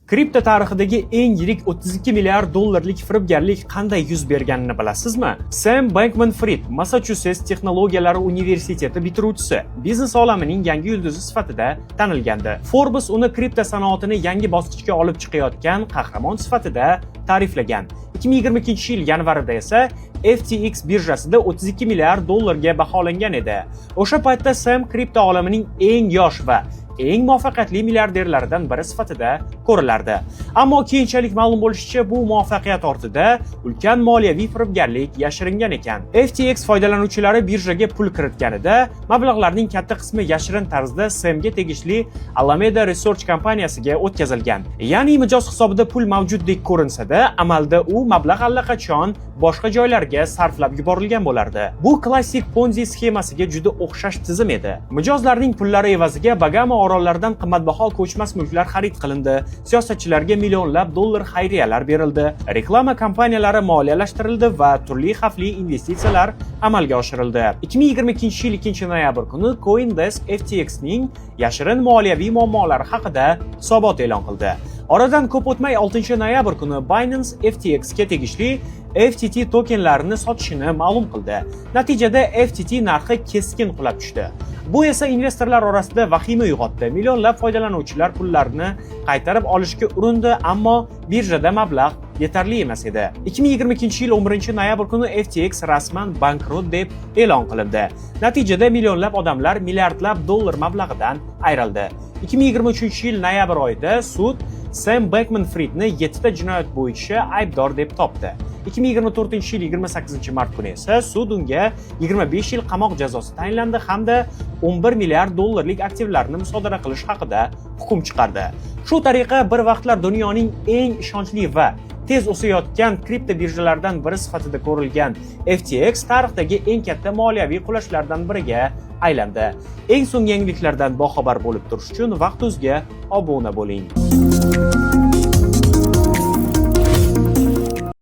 Kripto tarixidagi eng yirik 32 milliard dollarlik firibgarlik qanday yuz berganini bilasizmi? Sam Bankman-Fried, Massachusets texnologiyalari universiteti bitiruvchisi, biznes olamining yangi yulduzi sifatida tanilgandi. Forbes uni kripto sanoatini yangi bosqichga olib chiqayotgan qahramon sifatida ta'riflagan. 2022 yil yanvarida esa FTX birjasida 32 milliard dollarga baholangan edi. O'sha paytda Sam kripto olamining eng yosh va eng muvaffaqiyatli milliarderlaridan biri sifatida ko'rilardi. Ammo keyinchalik ma'lum bo'lishicha, bu muvaffaqiyat ortida ulkan moliyaviy firibgarlik yashiringan ekan. FTX foydalanuvchilari birjaga pul kiritganida, mablag'larning katta qismi yashirin tarzda Samga tegishli Alameda Research kompaniyasiga o'tkazilgan. Ya'ni mijoz hisobida pul mavjuddek ko'rinsa-da, amalda u mablag' allaqachon boshqa joylarga sarflab yuborilgan bo'lardi. Bu klassik Ponzi sxemasiga juda o'xshash tizim edi. Mijozlarning pullari evaziga Bagama orollaridan qimmatbaho ko'chmas mulklar xarid qilindi, siyosatchilarga millionlab dollar xayriyalar berildi, reklama kampaniyalari moliyalashtirildi va turli xavfli investitsiyalar amalga oshirildi. 2022 yil 2 noyabr kuni CoinDesk FTXning yashirin moliyaviy muammolari haqida hisobot e'lon qildi. Oradan ko'p o'tmay, 6 noyabr kuni Binance FTX ga tegishli FTT tokenlarini sotishini ma'lum qildi. Natijada FTT narxi keskin qulab tushdi. Bu esa investorlar orasida vahima uyg'otdi. Millionlab foydalanuvchilar pullarini qaytarib olishga urindi, ammo birjada mablag' yetarli emas edi. 2022 yil 11 noyabr kuni FTX rasman bankrot deb e'lon qilindi. Natijada millionlab odamlar milliardlab dollar mablag'idan ayrildi. 2023 yil noyabr oyida sud Sam Bankman-Friedni 7 ta jinoyat bo'yicha aybdor deb topdi. 2024 yil 28 mart kuni esa sud unga 25 yil qamoq jazosi tayinlandi hamda 11 milliard dollarlik aktivlarni musodara qilish haqida hukm chiqardi. Shu tariqa bir vaqtlar dunyoning eng ishonchli va tez o'sayotgan kripto birjalaridan biri sifatida ko'rilgan FTX tarixdagi eng katta moliyaviy qulashlardan biriga aylandi. Eng so'nggi yangiliklardan boxabar bo'lib turish uchun Vaqt.uzga obuna bo'ling.